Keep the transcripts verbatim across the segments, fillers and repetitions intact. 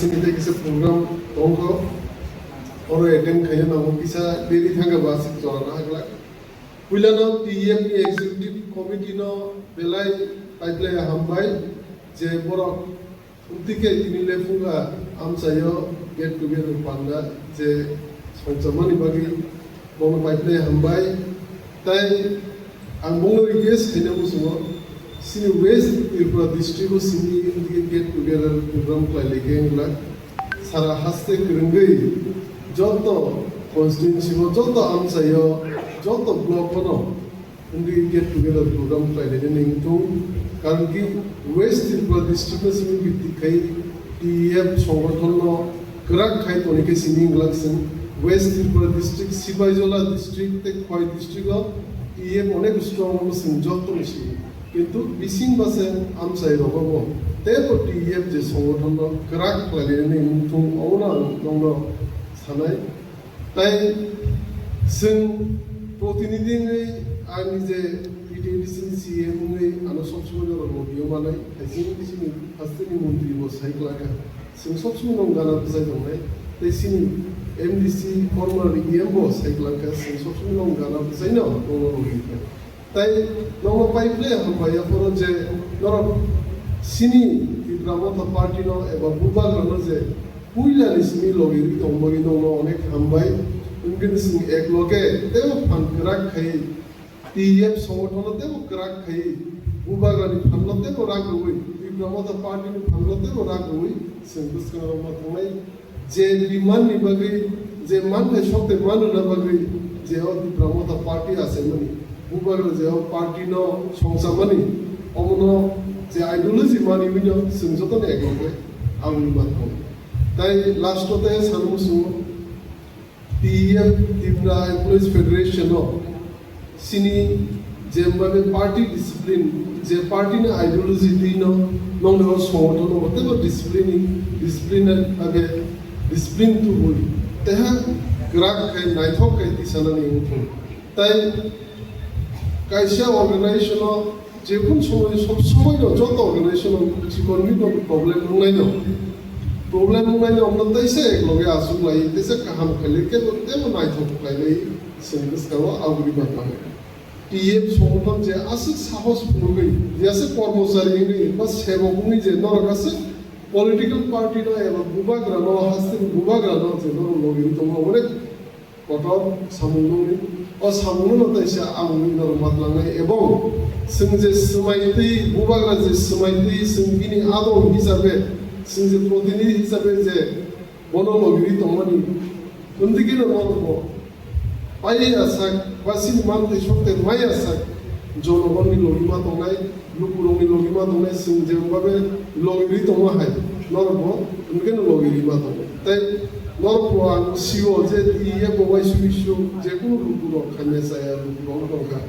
Tei kisa program tongkho, oro attend khaina nango, kisa deri thangkha ba aswk chwla na haglak. Puilano T E F ni executive committee no belai paiplai hambai je borok tike tini le phunga amchaio get together panda je songchamani bagwi bono paiplai hambai. Tai ang bono request khaina muchungo, sini West Tripura district o sini get together program khlai leke wngla sara haste kwrwngwi joto constituency o, joto amchaio, joto block o no wngwi get together program khlai nini wngthung. Karon ki West Tripura district no simi bhitti khai T E F songothon no kwrak khai toni khe simi wngla chwng West Tripura district, Sipaijola district tei Khowai district o T E F onek strong no chwng joto ni simi. Kintu bising ba se amchai rogo bo tebo T E F je songothon no kwrak khlai nini wngthung, obono ang nongno sanai. Tai chwng protinidhi wngwi ani je P T D C ni C E M wngwi ano sob somoi norok logi o manai, hai chini bisingni hasteni montri bo sai kwlangkha. Chwng sob somoi nong gana bwchai tongnai. Tai chini M D C former E M bo sai kwlangkha, chwng sob somoi nong gana bwchaino nongno logi kha. Tai nongno paiplai hambai ya phoro je norok sini Tipra Motha Party no eba Bubagra no je puila ni simi logi ri tong bagwi nongno onek hambai. Wngkhe chwng ek loge tebo phan kwrak khai T E F songothon no tebo kwrak khai Bubagra ni phan no tebo rak rwui, Tipra Motha Party ni phan no tebo rak rwui chwng bwskango ma thangnai. Je biman ni bagwi, je manthai sokte manrwna bagwi, je o Tipra Motha Party achaimani, Bubagra je o party no songchamani, omono je ideology maniwino chwng jotono ekloge aboni mathango. Tai last o tai sanmo chwng T E F, Tipra Employees Federation o chini je mane party discipline, je party ni ideology twi no nongni o songothon no tebo discipline, discipline age discipline tubui teha kwrak khai naithok khai tisanani wngthung. Tai kaisa organization o jekun somoi sob somoi no joto organization o chikon ni no problem wngnai no, problem wngnai no omno teisa ekloge asuk lai teisa kaham khai le kebo tebo naithok khai lai. Chwng bwskango aboni bagwi T F songothon je aswk sahos phunugwi, je aswk kormochari wngwi ba sebok wngwi je norok aswk political party no eba bubagra no, hasteni bubagra no je norok logi wngwi tongo, onek kotor samung nungwi. O samung no taisa ang wngwi norok matlangnai ebong chwng je swmai twi, bubagra je swmai twi chwng bini adong hisabe, chwng je protinidhi hisabe je bono logi wngwi tongmani, wngwi khe no norok bo Pai ya sak, ba sini manthai sokte mai ya sak, jonogonni logi ma tongnai, lukurokni logi ma tongnai, chwng jembabe logi ri tongma hai, norok bo hwnkhe no logi ri ma tongnai. Tai norok bo ang sio je T E F bo waisu isu, je kunu lukurok khaina chaya, lukurok wng tongkha.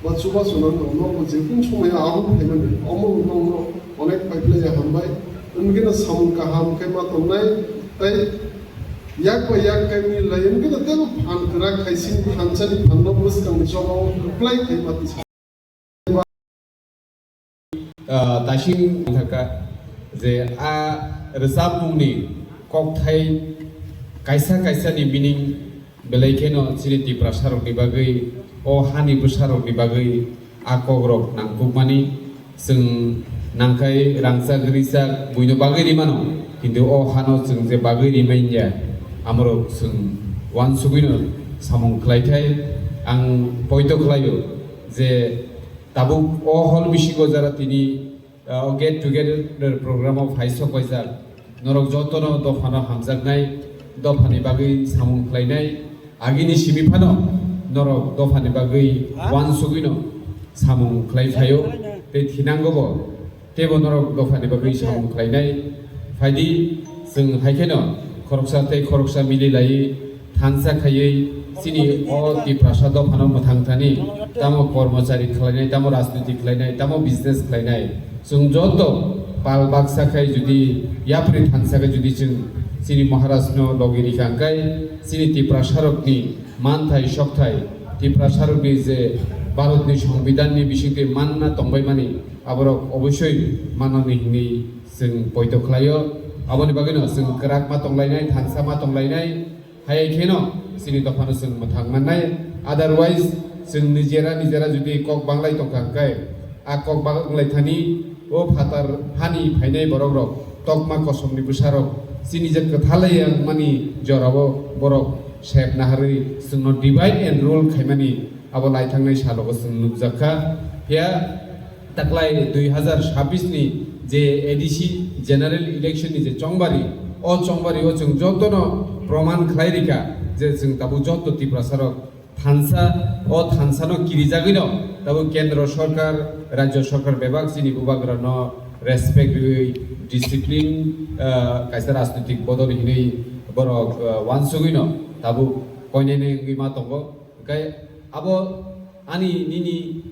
Ba chubachu nang tong, norok bo je kunu somoya ahum khaimani, omo bo nokno onek pai phlai ya hambai, hwnkhe no samung kaham khe ma tongnai, tai Yak bai yak khe mil lai wngkhe no teibo phan kwrak khai sini thansa ni phan no bwskang ni choba o kwplai khai ma tisa. Ah, tasing thaka je a rwchapmung ni kokthai kaisa kaisa ni meaning belai kheno chini Tiprasa rok ni bagwi, o hani bwsa rok ni bagwi a kok rok nangkukmani. Chwng nangkhai rangchak, richak, buino bagwi rimano, kintu o hano chwng je bagwi rimanya, amorok chwng uansugwino samung khlaithai. Ang poito khlaio je tabuk o hol bisingo jara tini, ah, o get together program o phai sok paijak, norok jotono dophano hamjaknai, dophani bagwi samung khlainai, agini simi phano norok dophani bagwi uansugwino samung khlai phaio, tei thinango bo teibo norok dophani bagwi samung khlainai. Phaidi, chwng hai kheno khoroksa tei khoroksa mili laiwi thansa khaiwi chini o Tiprasa dophano mwthang thani, tamo kormochari khlainai, tamo rajniti khlainai, tamo business khlainai, chwng joto pal baksa khai jodi yapri thansa khai jodi chwng chini Maharaj no logi rikha hwnkhe chini Tiprasa rokni manthai sokthai, Tiprasa rokni je Bharat ni Songbidan ni bisingtwi manna tongbaimani, aborok oboisoi manani hinwi chwng poito khlaio. Aboni bagwino chwng kwrak ma tonglainai, thansa ma tonglainai, hai kheno chini dophano chwng mwthang mannai. Otherwise, chwng nijera nijera jodi kok banglai tongkha hwnkhe, a kok banglai thani o phatar hani phainai borok rok, tokma kosomni bwsa rok, chini je kwthalai wngmani jorao borok sep naharwi chwngno divide and rule khaimani abo laithangnai salogo chwng nukjakha. Phiya Taklai dui hazar sabbish ni je A D C general election ni je chongbari, o chongbari o chwng jotono proman khlai rikha je chwng tabuk joto Tiprasa rok thansa, o thansa no kirijagwi no tabuk Kendra Sarkar, Rajya Sarkar bebak chini bubagra no respect rwi discipline, ah, kaisa rajnitik bodol hinwi borok, ah, wansugwi no tabuk koinene wngwi ma tongo. Hwnkhe abo ani nini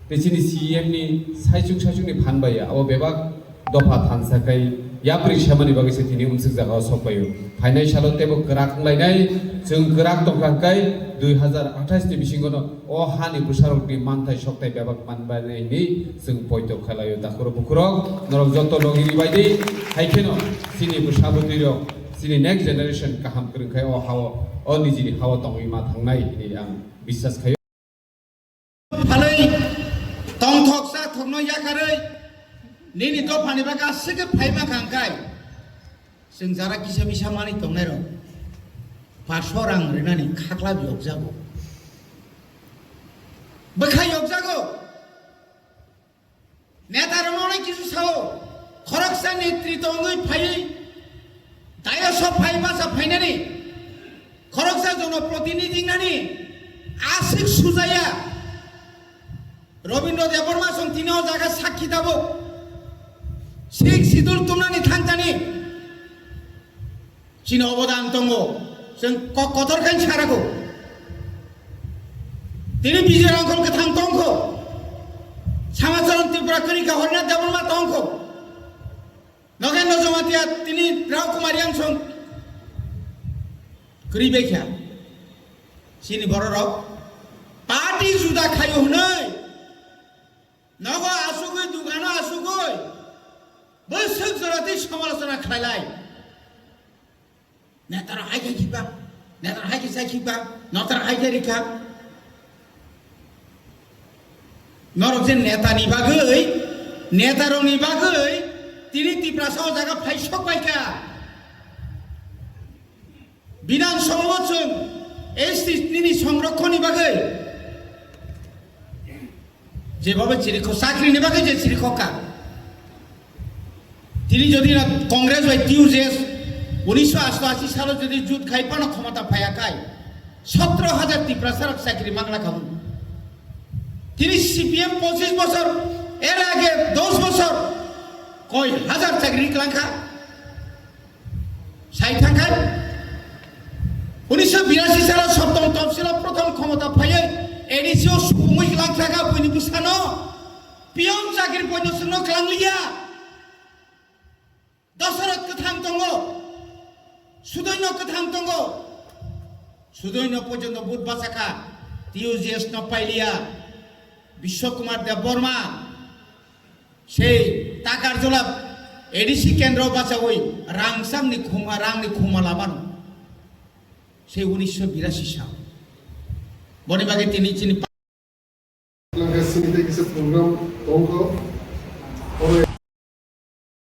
Tei chini C E M ni saichung saichung ni phan bai ya, abo bebak dopha thansa khai yapri semani bagwi se tini umswk jaga o sok pai o. Phainai salo teibo kwrak wng lainai, chwng kwrak tong kha hwnkhe dui hazar athais ni bisingo no o hani bwsarok ni manthai sokthai bebak man bai nai hinwi chwng poito khlai o. Takhurok bukhurok norok joto logi ri bai di, hai kheno chini bwsa bwtwi rok chini next generation kaham kwrwng khai o ha o, o nijini ha o tongwi ma thangnai hinwi ang biswas khai o. Phalwi tongthok chathokno yakarwi nini dophani bagwi aswk khe phaima kha hwnkhe chwng jara kisa misa manwi tongnairok paso rang rinani khaklap yokjago, bwkha yokjago. Neta rokno onek kisu sao, khoroksa netrito wngwi phaiwi, dayoso phai bacha phainani, khoroksa jonoprotinidhi wngnani aswk sujaya. Robindra Debbarma song tini o jaga sakhi tabuk, sik sidul tumnani thangtani. Chini obodan tongo, chwng kok kotor khe sarago. Tini Bijoy Rangkhol kwthang tongkho, Samacharan Tripura kwrwi kha, Harinath Debbarma tongkho, Nagendra Jamatia tini Rao Kumar Yang song kwrwi bai kha. Chini bororok party juda khaio hwnwi nogo asugwi, dukano asugwi, bwswk jora tei somalosona khlailai. Netara hai khe khipa, netara hai khe sai khipa, notara hai khe rikha. Norok je netani bagwi, netarokni bagwi tini Tiprasa o jaga phai sok pai kha. Bidhan Sabha o chwng S T nini songrokhoni bagwi jebaba chirikho, chakrini bagwi je chirikho ka. Tini jodi na Congress bai T U J S unisho asto ashi salo jodi jut khai pano khomota phaya khai, sotro hajar Tiprasa rok chakri mangla kha. Tini C P M pochis bosor, er age dos bosor, koi hajar chakri klang kha. Sai thangkha, unisho birashi salo Soptom Topsilo prothom khomota phaiwi A D C o supungwi langthaka buini bwsano piyong chakri poito chwngno klangliya. Dasarath kwthang tongo, Sudoino kwthang tongo, Sudoino porjonto vote bachakha, T U J S no pailiya, Bishwa Kumar Debbarma, Sei Takarjala A D C kendro bachawi rangchakni khuma, rangni khuma lamano. Sei unisho birashi sa. Boni bagwi tini chini pa- Langka sini tei kisa program tongkho.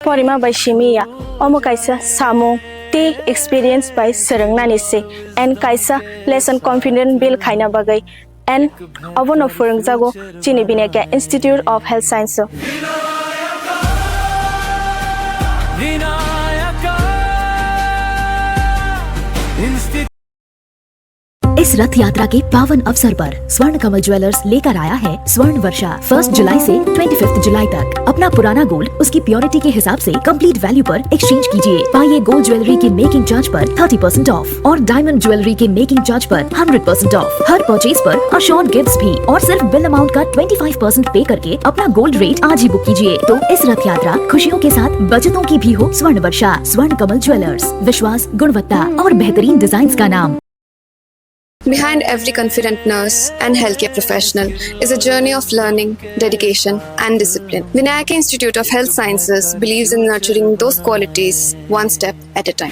Porima bai simi ya, omo kaisa samung tei experience bai swrwngnani se, and kaisa lesson confident build khaina bagwi. And obono phwrwngjago chini Vinayaka Institute of Health Science o. इस रथ यात्रा के पावन अवसर पर स्वर्ण कमल ज्वेलर्स लेकर आया है स्वर्ण वर्षा। फर्स्ट जुलाई से ट्वेंटी फिफ्थ जुलाई तक अपना पुराना गोल्ड उसकी प्योरिटी के हिसाब से कंप्लीट वैल्यू पर एक्सचेंज कीजिए। पाइए गोल्ड ज्वेलरी के मेकिंग चार्ज पर थर्टी परसेंट ऑफ और डायमंड ज्वेलरी के मेकिंग चार्ज पर हंड्रेड परसेंट ऑफ। हर परचेज पर अश्योर्ड गिफ्ट्स भी और सिर्फ बिल अमाउंट का ट्वेंटी फाइव परसेंट पे करके अपना गोल्ड रेट आज ही बुक कीजिए। तो इस रथ यात्रा खुशियों के साथ बचतों की भी हो। स्वर्ण वर्षा, स्वर्ण कमल ज्वेलर्स, विश्वास, गुणवत्ता और बेहतरीन डिजाइन्स का नाम। Behind every confident nurse and healthcare professional is a journey of learning, dedication, and discipline. Vinayaka Institute of Health Sciences believes in nurturing those qualities one step at a time.